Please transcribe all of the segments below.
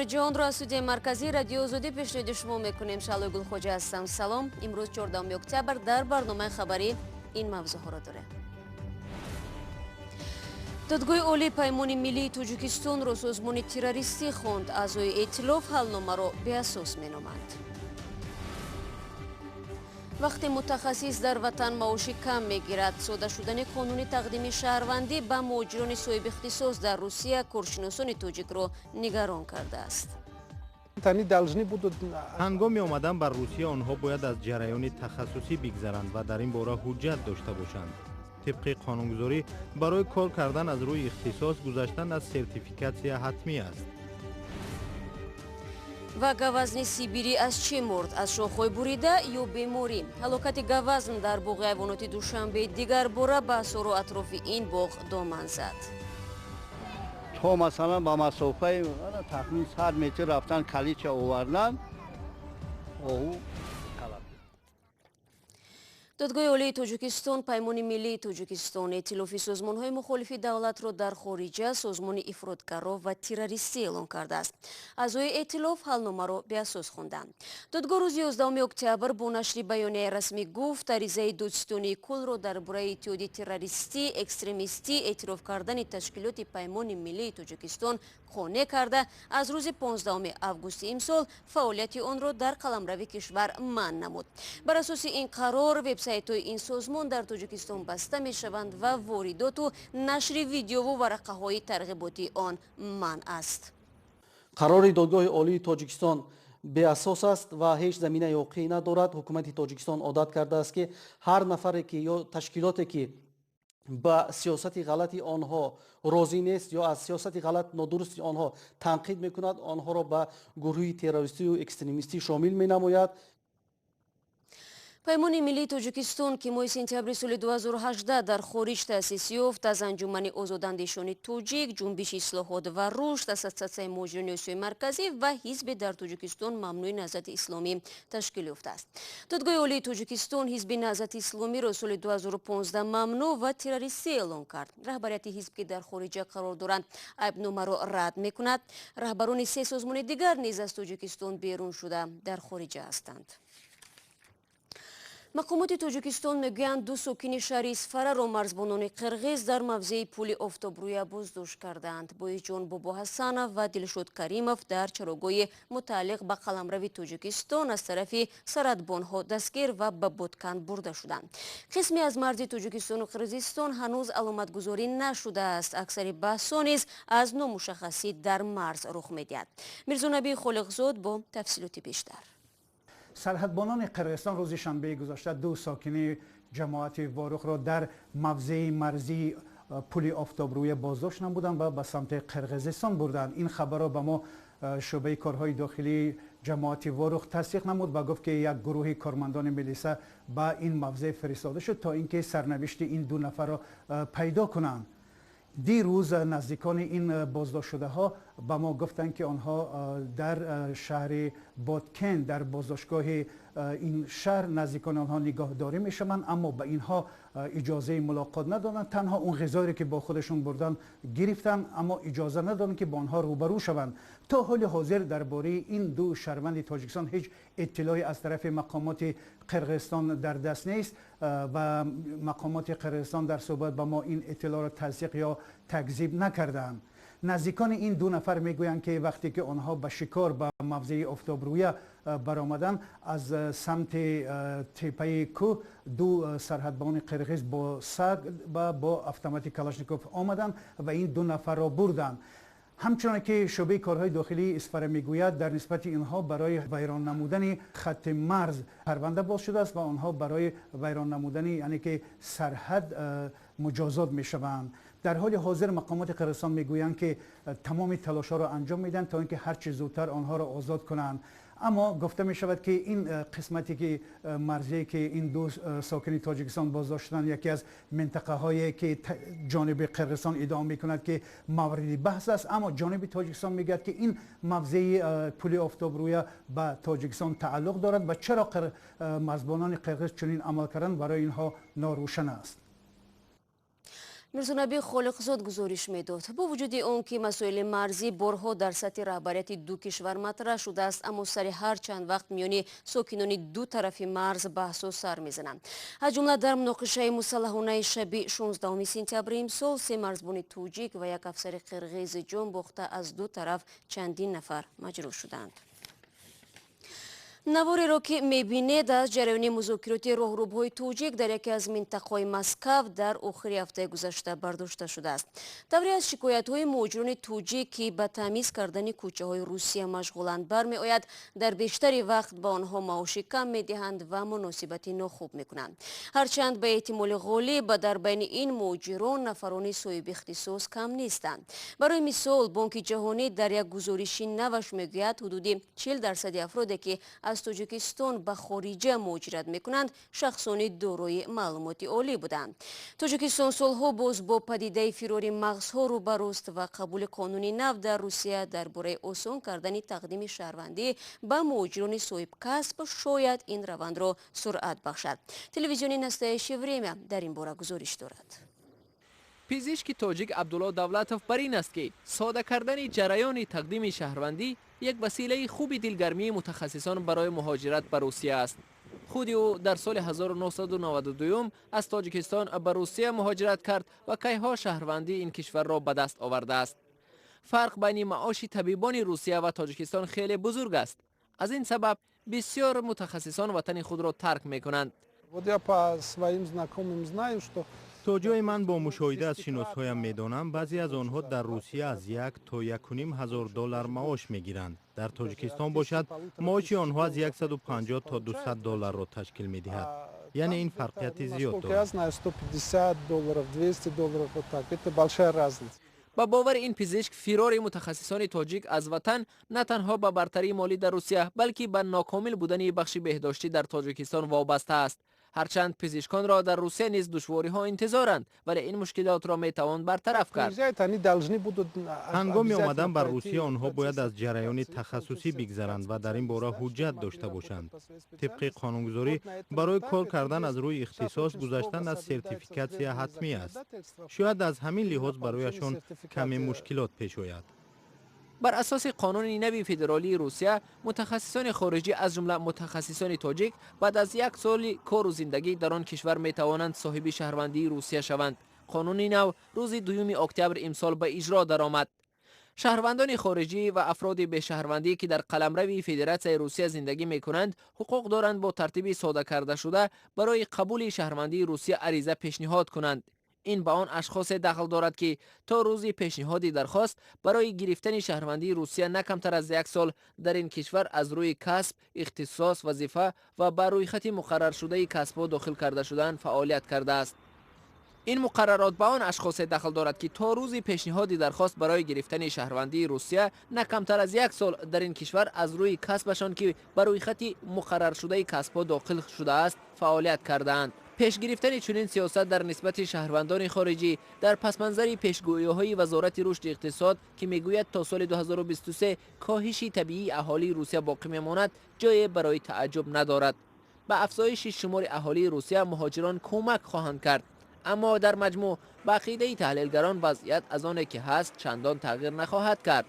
Ахбори ҷаҳонро аз студияи марказии Радиои Озодӣ пешниҳоди шумо мекунем. Шаҳлои Гулхоҷа ҳастам. Салом. Имрӯз 14 октябр дар барномаи хабарӣ ин мавзӯъҳоро дорем. Додгоҳи Олии Паймони Миллии Тоҷикистонро созмони террористӣ хонд. Аъзои эътилоф ҳалномаро беасос меноманд. Вақте мутахассис дар ватан маоши кам мегирад, сода шудани қонуни тақдими шаҳрвандӣ ба муҳоҷирони соҳибихтисос дар Русия коршиносони тоҷикро нигарон кардааст. Ҳангоми омадан ба Русия онҳо бояд аз ҷараёни тахассусӣ бигзаранд ва дар ин бора ҳуҷҷат дошта бошанд. Тибқи қонунгузорӣ, барои кор кардан аз рӯи ихтисос гузаштан аз сертификатсия ҳатмӣ аст. Ва гавазни сибирӣ аз чӣ мурд? Аз шохҳои бурида ё беморӣ? Ҳалокати гавазн дар боғи ҳайвоноти Душанбе дигар бора баҳсҳоро атрофи ин боғ доман зад. То масалан, ба масофаи тахмин 100 метр рафтан, калидча овардан, оҳу. Додгоҳи Олии Тоҷикистон Паймони Миллии Тоҷикистон, эътилофи созмонҳои мухолифи давлатро дар хориҷа созмони ифротгаро ва террористӣ эълон кардааст. Аъзои эътилоф ҳалномаро беасос хонданд. Додгоҳ рӯзи 11 октябр бо нашри баёнияи расмӣ гуфт, аризаи Додситонии куллро дар бораи иттиҳоди террористӣ, экстремистӣ эътироф кардани ташкилоти Паймони Миллии Тоҷикистон қонеъ карда, аз рӯзи 15 августи имсол фаъолияти онро дар қаламрави кишвар манъ намуд. Бар асоси ин қарор, вебсайтҳои ин созмон дар Тоҷикистон баста мешаванд ва воридоту нашри видеову варақаҳои тарғиботии он манъ аст. Қарори Додгоҳи Олии Тоҷикистон беасос аст ва ҳеҷ заминаи ҳуқуқӣ надорад. Ҳукумати Тоҷикистон одат кардааст, ки ҳар нафаре ки ё ташкилоте ки ба сиёсати ғалати онҳо розӣ нест ё аз сиёсати ғалат, нодурусти онҳо танқид мекунад, онҳоро ба гурӯҳи террористию экстремистӣ шомил менамояд. Паймони Миллии Тоҷикистон, ки моҳи сентябри соли 2018 дар хориҷ таъсис ёфт, аз Анҷумани озодандешони тоҷик, Ҷунбиши ислоҳот ва рушд, Ассотсиатсияи муҳоҷирони Осиёи Марказӣ ва ҳизби дар Тоҷикистон мамнӯи Наҳзати Исломӣ ташкил ёфтааст. Додгоҳи Олии Тоҷикистон ҳизби Наҳзати Исломиро соли 2015 мамнӯъ ва террористӣ эълон кард. Раҳбарияти ҳизб, ки дар хориҷа қарор доранд, айбномаро рад мекунад. Раҳбарони се созмони дигар низ аз Тоҷикистон берун шуда, дар хориҷа ҳастанд. Мақомоти Тоҷикистон мегӯянд, ду сокини шаҳри Исфараро марзбонони қирғиз дар мавзеи пули Офтобрӯя боздошт кардаанд. Боисҷон Бобоҳасанов ва Дилшод Каримов дар чарогоҳи мутааллиқ ба қаламрави Тоҷикистон аз тарафи сарҳадбонҳо дастгир ва ба Боткан бурда шуданд. Қисме аз марзи Тоҷикистону Қирғизистон ҳанӯз аломатгузорӣ нашудааст. Аксари баҳсҳо низ аз номушаххасӣ дар марз рух медиҳад. Мирзонаби Холиқзод бо тафсилоти бештар. Сарҳадбонони Қирғизистон рӯзи шанбеи гузашта ду сокини ҷамоати Ворухро дар мавзеи марзии пули Офтобрӯя боздошт намуданд ва ба самти Қирғизистон бурданд. Ин хабарро ба мо шӯъбаи корҳои дохилии ҷамоати Ворух тасдиқ намуд ва гуфт, ки як гурӯҳи кормандони милиса ба ин мавзеъ фиристода шуд, то ин ки сарнавишти ин ду нафарро пайдо кунанд. Дирӯз наздикони ин боздоштшудаҳо ба мо гуфтанд, ки онҳо дар шаҳри Боткен, дар боздоштгоҳи ин шаҳр наздикони онҳо нигаҳдорӣ мешаванд, аммо ба инҳо иҷозаи мулоқот надоданд. Танҳо он ғизоеро, ки бо худашон бурданд, гирифтанд, аммо иҷоза надоданд, ки бо онҳо рӯбарӯ шаванд. То ҳоли ҳозир дар бораи ин ду шаҳрванди Тоҷикистон ҳеҷ иттилоъе аз тарафи мақомоти Қирғизистон дар даст нест ва мақомоти Қирғизистон дар суҳбат ба мо ин иттилоъро тасдиқ ё такзиб накардаанд. Наздикони ин ду нафар мегӯянд, ки вақте ки онҳо ба шикор ба мавзеи Офтобрӯя баромаданд, аз самти теппаи кӯҳ ду сарҳадбони қирғиз бо саг ва бо автомати Калашников омаданд ва ин ду нафарро бурданд. Ҳамчуноне ки шӯъбаи корҳои дохилии Исфара мегӯяд, дар нисбати инҳо барои вайрон намудани хатти марз парванда боз шудааст ва онҳо барои вайрон намудани, яъне ки сарҳад, муҷозот мешаванд. Дар ҳоли ҳозир мақомоти Қирғизистон мегӯянд, ки тамоми талошҳоро анҷом медиҳанд, то ин ки ҳарчи зудтар онҳоро озод кунанд. Аммо гуфта мешавад, ки ин қисмате ки марзие ки ин ду сокини Тоҷикистон боздошт шуданд, яке аз минтақаҳое ки ҷониби Қирғизистон иддао мекунад, ки мавриди баҳс аст, аммо ҷониби Тоҷикистон мегӯяд, ки ин мавзеи пули Офтобрӯя ба Тоҷикистон тааллуқ дорад ва чаро марзбонони қирғиз чунин амал карданд, барои инҳо норӯшан аст. Мирзонаби Холиқзод гузориш медод. Бо вуҷуди он ки масоили марзӣ борҳо дар сатҳи раҳбарияти ду кишвар матраҳ шудааст, аммо сари ҳар чанд вақт миёни сокинони ду тарафи марз баҳсу сар мезананд. Аз ҷумла дар муноқишаи мусаллаҳонаи шаби 16 сентябри имсол се марзбони тоҷик ва як афсари қирғиз ҷон бохта, аз ду тараф чандин нафар маҷрӯҳ шуданд. Навореро ки мебинед, аз ҷараёни музокироти роҳрубҳои тоҷик дар яке аз минтақаҳои Москав дар охири ҳафтаи гузашта бардошта шудааст. Тавре аз шикоятҳои муҳоҷирони тоҷик, ки ба таъмиз кардани кӯчаҳои Русия машғуланд, бармеояд, дар бештари вақт ба онҳо маоши кам медиҳанд ва муносибати нохуб мекунанд. Ҳарчанд ба эҳтимоли ғолиб дар байни ин муҳоҷирон нафарони соҳиби ихтисос кам нестанд. Барои мисол, Бонки Ҷаҳонӣ дар як гузориши наваш мегӯяд, ҳудуди 40% афроде ки аз Тоҷикистон ба хориҷа муҳоҷират мекунанд, шахсони дорои маълумоти олӣ буданд. Тоҷикистон солҳо боз бо падидаи фирори мағзҳо рӯбарӯст ва қабули қонуни нав дар Русия дар бораи осон кардани тақдими шаҳрвандӣ ба муҳоҷирони соҳибкасб шояд ин равандро суръат бахшад. Телевизиони «Настоящее время» дар ин бора гузориш дорад. Пизишки тоҷик Абдулло Давлатов бар ин аст, ки сода кардани ҷараёни тақдими шаҳрвандӣ як василаи хуби дилгармии мутахассисон барои муҳоҷират ба Русия аст. Худи ӯ дар соли 1992 аз Тоҷикистон ба Русия муҳоҷират кард ва кайҳо шаҳрвандии ин кишварро ба даст овардааст. Фарқ байни маоши табибони Русия ва Тоҷикистон хеле бузург аст. Аз ин сабаб бисёр мутахассисон ватани худро тарк мекунанд. Вот я по своим знакомым знаю, что То ҷое ман бо мушоҳида аз шиносҳоям медонам, баъзе аз онҳо дар Русия аз 1 то 1,5 ҳазор доллар маош мегиранд. Дар Тоҷикистон бошад, маоши онҳо аз 150 то 200 долларро ташкил медиҳад. Яъне ин фарқияти зиёд Насколько я дорад. знаю, 150 долларов, 200 долларов, вот так. Это большая разница. Ба бовари ин пизишк, фирори мутахассисони тоҷик аз ватан на танҳо ба бартарии молӣ дар Русия, балки ба нокомил будани бахши беҳдоштӣ дар Тоҷикистон вобаста аст. Ҳарчанд пизишконро дар Русия низ душвориҳо интизоранд, вале ин мушкилотро метавон бартараф кард. Приезжают, они должны будут Ҳангоми омадан ба Русия онҳо бояд аз ҷараёни тахассусӣ бигзаранд ва дар ин бора ҳуҷҷат дошта бошанд. Тибқи қонунгузорӣ, барои кор кардан аз рӯи ихтисос гузаштан аз сертификатсия ҳатмӣ аст. Шояд аз ҳамин лиҳоз барояшон каме мушкилот пеш ояд. Бар асоси қонуни нави федералии Русия, мутахассисони хориҷӣ, аз ҷумла мутахассисони тоҷик, баъд аз як соли кору зиндагӣ дар он кишвар метавонанд соҳиби шаҳрвандии Русия шаванд. Қонуни нав рӯзи 2 октябр имсол ба иҷро даромад. Шаҳрвандони хориҷӣ ва афроди бешаҳрвандӣ, ки дар қаламрави Федератсияи Русия зиндагӣ мекунанд, ҳуқуқ доранд бо тартиби сода кардашуда барои қабули шаҳрвандии Русия ариза пешниҳод кунанд. Ин ба он ашхосе дахл дорад, ки то рӯзи пешниҳоди дархост барои гирифтани шаҳрвандии Русия на камтар аз як сол дар ин кишвар аз рӯи касб, ихтисос, вазифа ва ба рӯйхати муқарраршудаи касбҳо дохил карда шудаанд фаъолият кардааст. Ин муқаррарот ба он ашхосе дахл дорад, ки то рӯзи пешниҳоди дархост барои гирифтани шаҳрвандии Русия на камтар аз як сол дар ин кишвар аз рӯи касбашон, ки ба рӯйхати муқарраршудаи касбҳо дохил шудааст, фаъолият кардаанд. Пешгирифтани чунин сиёсат дар нисбати шаҳрвандони хориҷӣ дар пасманзари пешгӯиҳои Вазорати рушди иқтисод, ки мегӯяд, то соли 2023 коҳиши табиии аҳолии Русия боқӣ мемонад, ҷое барои тааҷҷуб надорад. Ба афзоиши шумори аҳолии Русия муҳоҷирон кӯмак хоҳанд кард, аммо дар маҷмӯъ, ба ақидаи таҳлилгарон, вазъият аз оне ки ҳаст чандон тағйир нахоҳад кард.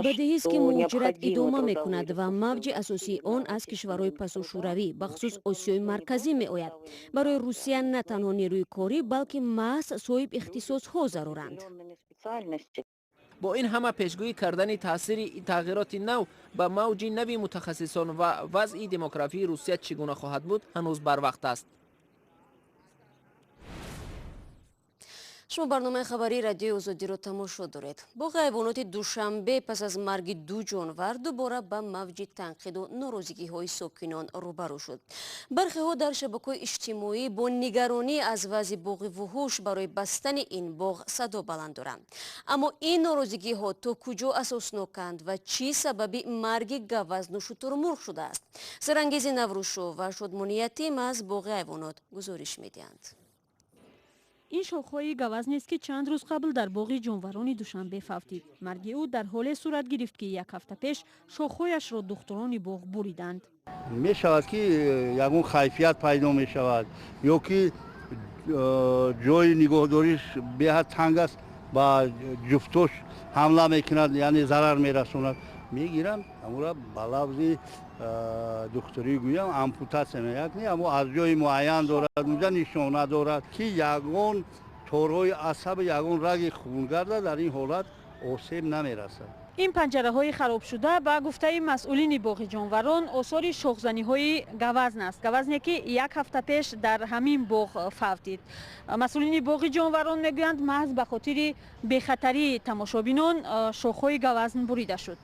Бадеҳист, ки муҳоҷират идома мекунад ва мавҷи асосии он аз кишварҳои пасошӯравӣ, бахусус Осиёи Марказӣ меояд. Барои Русия на танҳо нерӯи корӣ, балки маҳз соҳиб ихтисосҳо заруранд. Бо ин ҳама, пешгӯӣ кардани таъсири тағйироти нав ба мавҷи нави мутахассисон ва вазъи демографии Русия чӣ гуна хоҳад буд, ҳанӯз барвақт аст. Шумо барномаи хабарии Радиои Озодиро тамошо доред. Боғи ҳайвоноти Душанбе пас аз марги ду ҷонвар дубора ба мавҷи танқиду норозигиҳои сокинон рӯбарӯ шуд. Бархеҳо дар шабакаҳои иҷтимоӣ бо нигаронӣ аз вазъи боғи вуҳуш барои бастани ин боғ садо баланд доранд. Аммо ин норозигиҳо то куҷо асосноканд ва чӣ сабаби марги гавазну шутурмурғ шудааст? Сарангези Наврӯзшо ва Шодмони Ятим аз боғи ҳайвонот гузориш медиҳанд. Ин шохҳои гавазнест, ки чанд рӯз қабл дар боғи ҷонварони Душанбе фавтид. Марги ӯ дар ҳоле сурат гирифт, ки як ҳафта пеш шохҳояшро духтурони боғ буриданд. Мешавад, ки ягон хайфият пайдо мешавад ё ки Ҷои нигоҳдориш беҳад танг аст, ба ҷуфтош ҳамла мекунад, яъне зарар мерасонад. Мегиранд амура, ба лафзи духтурӣ гӯям, ампутатсия меяк не, амо аз ҷои муайян дорад, унҷа нишона дорад, ки ягон торҳои асаби, ягон раги хунгарда дар ин ҳолат осеб намерасад. Ин панҷараҳои харобшуда, ба гуфтаи масъулини боғи ҷонварон, осори шохзаниҳои гавазн аст, гавазне ки як ҳафта пеш дар ҳамин боғ фавтид. Масъулини боғи ҷонварон мегӯянд, маҳз ба хотири бехатарии тамошобинон шохҳои гавазн бурида шуд.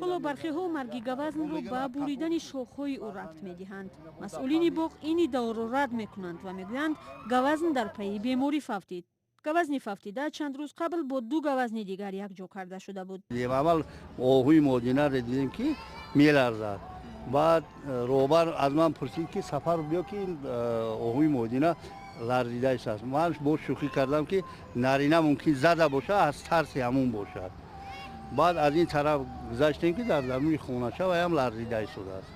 Ҳоло бархеҳо марги гавазнро ба буридани шохҳои ӯ рабт медиҳанд. Масъулини боғ ин иддаоро рад мекунанд ва мегӯянд, гавазн дар пайи беморӣ фавтид. Гавазни фавтида чанд рӯз қабл бо ду гавазни дигар якҷо карда шуда буд. Аввал оҳуи модинаро дидем, ки меларзад. Баъд роҳбар аз ман пурсид, ки Сафар, биё, ки ин оҳуи модина ларзида истааст. Ман бо шӯхӣ кардам, ки нарина мумкин зада бошад, аз тарси ҳамун бошад. Баъд аз ин тараф гузаштем, ки дар даруни хонача ваям ларзида истодааст.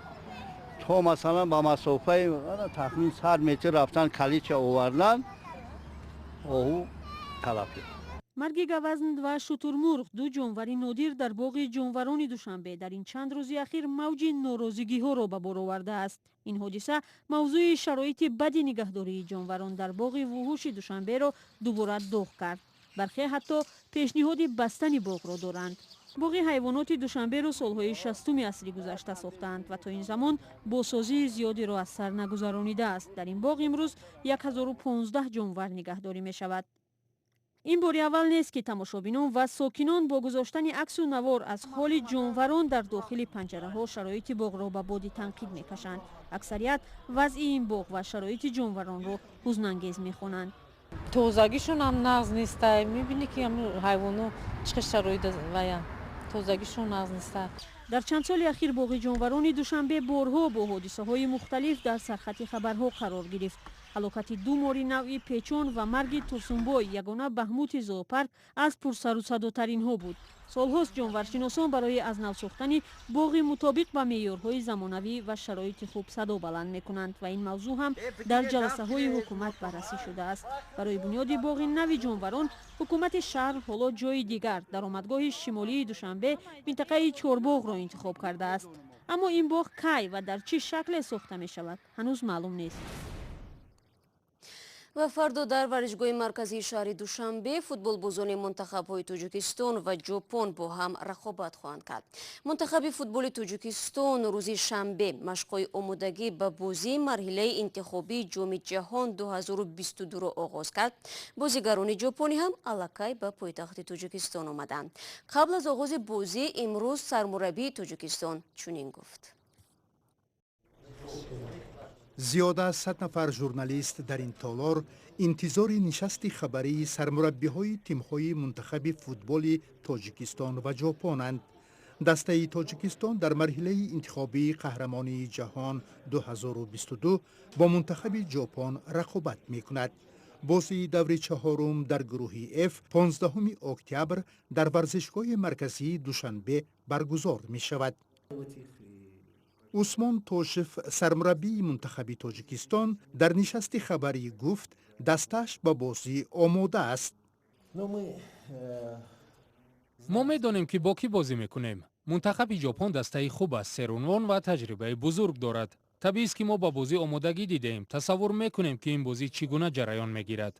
То масалан ба масофаи тахмин 100 метр рафтан, калидча овардан, оҳу талаф шуд. Марги гавазн ва шутурмурғ, ду ҷонвари нодир дар боғи ҷонварони Душанбе, дар ин чанд рӯзи ахир мавҷи норозигиҳоро ба бор овардааст. Ин ҳодиса мавзӯи шароити бади нигаҳдории ҷонварон дар боғи вуҳуши Душанберо дубора доғ кард. Бархе ҳатто пешниҳоди бастани боғро доранд. Боғи ҳайвоноти Душанберо солҳои 60-уми асри гузашта сохтаанд ва то ин замон босозии зиёдеро аз сар нагузаронидааст. Дар ин боғ имрӯз 1015 ҷонвар нигаҳдорӣ мешавад. Ин бори аввал нест, ки тамошобинон ва сокинон бо гузоштани аксу навор аз ҳоли ҷонварон дар дохили панҷараҳо шароити боғро ба боди танқид мекашанд. Аксарият вазъи ин боғ ва шароити ҷонваронро ҳузнангез мехонанд. Тозагишон ҳам нағз нестай. Мебинӣ, ки ҳайвоно чӣ хел шароит ваян, тозагишон нағз нестай. Дар чанд соли ахир боғи ҷонварони Душанбе борҳо бо ҳодисаҳои мухталиф дар сархати хабарҳо қарор гирифт. Ҳалокати ду мори навъи печон ва марги Турсунбой, ягона баҳмути зоопарк, аз пурсарусадотаринҳо буд. Солҳост ҷонваршиносон барои аз нав сохтани боғи мутобиқ ба меъёрҳои замонавӣ ва шароити хуб садо баланд мекунанд ва ин мавзӯъ ҳам дар ҷаласаҳои ҳукумат баррасӣ шудааст. Барои бунёди боғи нави ҷонварон ҳукумати шаҳр ҳоло ҷои дигар, даромадгоҳи шимолии Душанбе, минтақаи Чорбоғро интихоб кардааст. Аммо ин боғ кай ва дар чӣ шакле сохта мешавад, ҳанӯз маълум нест. Ва фардо дар варзишгоҳи марказии шаҳри Душанбе футболбозони мунтахабҳои Тоҷикистон ва Ҷопон бо ҳам рақобат хоҳанд кард. Мунтахаби футболи Тоҷикистон рӯзи шанбе машқҳои омодагӣ ба бозии марҳилаи интихобии Ҷоми ҷаҳон 2022-ро оғоз кард. Бозигарони ҷопонӣ ҳам аллакай ба пойтахти Тоҷикистон омаданд. Қабл аз оғози бозӣ имрӯз сармураббии Тоҷикистон чунин гуфт. Зиёда аз 100 нафар журналист дар ин толор интизори нишасти хабарии сармураббиҳои тимҳои мунтахаби футболи Тоҷикистон ва Ҷопонанд. Дастаи Тоҷикистон дар марҳилаи интихобии қаҳрамонии ҷаҳон 2022 бо мунтахаби Ҷопон рақобат мекунад. Бозии даври чаҳорум дар гурӯҳи Ф 15 октябр дар варзишгоҳи марказии Душанбе баргузор мешавад. Усмон Тошев, сармураббии мунтахаби Тоҷикистон, дар нишасти хабарӣ гуфт, дастааш ба бозӣ омода аст. Мо медонем, ки бо кӣ бозӣ мекунем. Мунтахаби Ҷопон дастаи хуб аст, серунвон ва таҷрибаи бузург дорад. Табиист, ки мо ба бозӣ омодагӣ дидаем, тасаввур мекунем, ки ин бозӣ чӣ гуна ҷараён мегирад.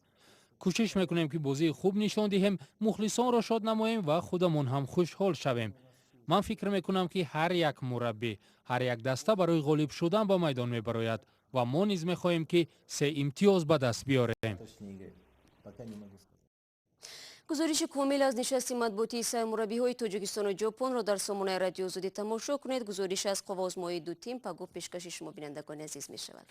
Кӯшиш мекунем, ки бозии хуб нишон диҳем, мухлисонро шод намоем ва худамон ҳам хушҳол шавем. Ман фикр мекунам, ки ҳар як мураббӣ, ҳар як даста барои ғолиб шудан ба майдон мебарояд ва мо низ мехоҳем, ки се имтиёз ба даст биёрем. Гузориши комил аз нишасти матбуотии сармураббиҳои Тоҷикистону Ҷопонро дар сомонаи Радиои Озодӣ тамошо кунед. Гузориш аз қувваозмоии ду тим пагоҳ пешкаши шумо, бинандагони азиз, мешавад.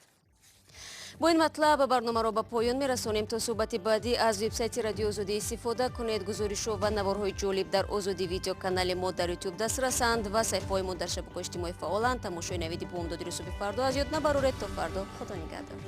Бо ин матлаб барномаро ба поён мерасонем. То суҳбати баъдӣ аз вебсайти Радиои Озодӣ истифода кунед. Гузоришҳо ва наворҳои ҷолиб дар Озодӣ Видео, канали мо дар Ютуб дастрасанд ва саҳифаҳои мо дар шабакаҳои иҷтимоӣ фаъоланд. Тамошои навиди бомдодири субҳи фардо аз ёд набароред. То фардо, худо нигаҳдор.